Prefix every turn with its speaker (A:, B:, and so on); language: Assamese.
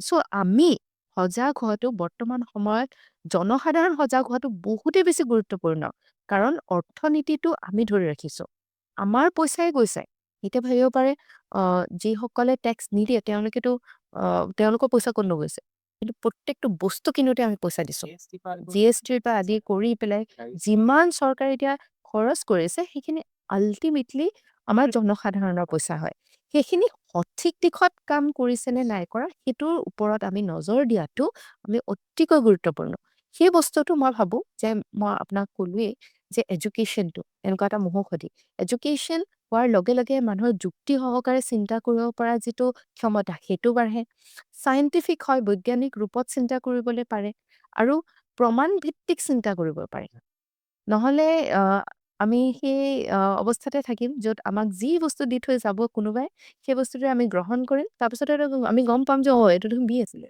A: চ' আমি সজাগ হোৱাটো বৰ্তমান সময়ত জনসাধাৰণ সজাগ হোৱাটো বহুতেই বেছি গুৰুত্বপূৰ্ণ, কাৰণ অৰ্থনীতিটো আমি ধৰি ৰাখিছো, আমাৰ পইচাই গৈছে। এতিয়া ভাবিব পাৰে যিসকলে টেক্স নিদিয়ে তেওঁলোকেতো তেওঁলোকৰ পইচা ক'ত নগৈছে, কিন্তু প্ৰত্যেকটো বস্তু কিনোতে আমি পইচা দিছো। জিএছটিৰ পৰা আদি কৰি পেলাই যিমান চৰকাৰে এতিয়া খৰচ কৰিছে সেইখিনি আল্টিমেটলি আমাৰ জনসাধাৰণৰ পইচা হয়। সেইখিনি সঠিক দিশত কাম কৰিছে নে নাই কৰা সেইটোৰ ওপৰত আমি নজৰ দিয়াটো আমি অতিকৈ গুৰুত্বপূৰ্ণ। সেই বস্তুটো মই ভাবো যে মই আপোনাক ক'লোৱেই যে এডুকেশ্যনটো এনেকুৱা এটা মহৌষধি। এডুকেশ্যন হোৱাৰ লগে লগে মানুহৰ যুক্তি সহকাৰে চিন্তা কৰিব পৰা যিটো ক্ষমতা সেইটো বাঢ়ে, চাইণ্টিফিক হয়, বৈজ্ঞানিক ৰূপত চিন্তা কৰিবলৈ পাৰে আৰু প্ৰমাণ ভিত্তিক চিন্তা কৰিব পাৰে। নহ'লে আমি সেই অৱস্থাতে থাকিম য'ত আমাক যি বস্তু দি থৈ যাব কোনোবাই সেই বস্তুটোৱে আমি গ্ৰহণ কৰিম, তাৰপিছতে আমি গম পাম যে অ' এইটো দেখোন বি আছিলে।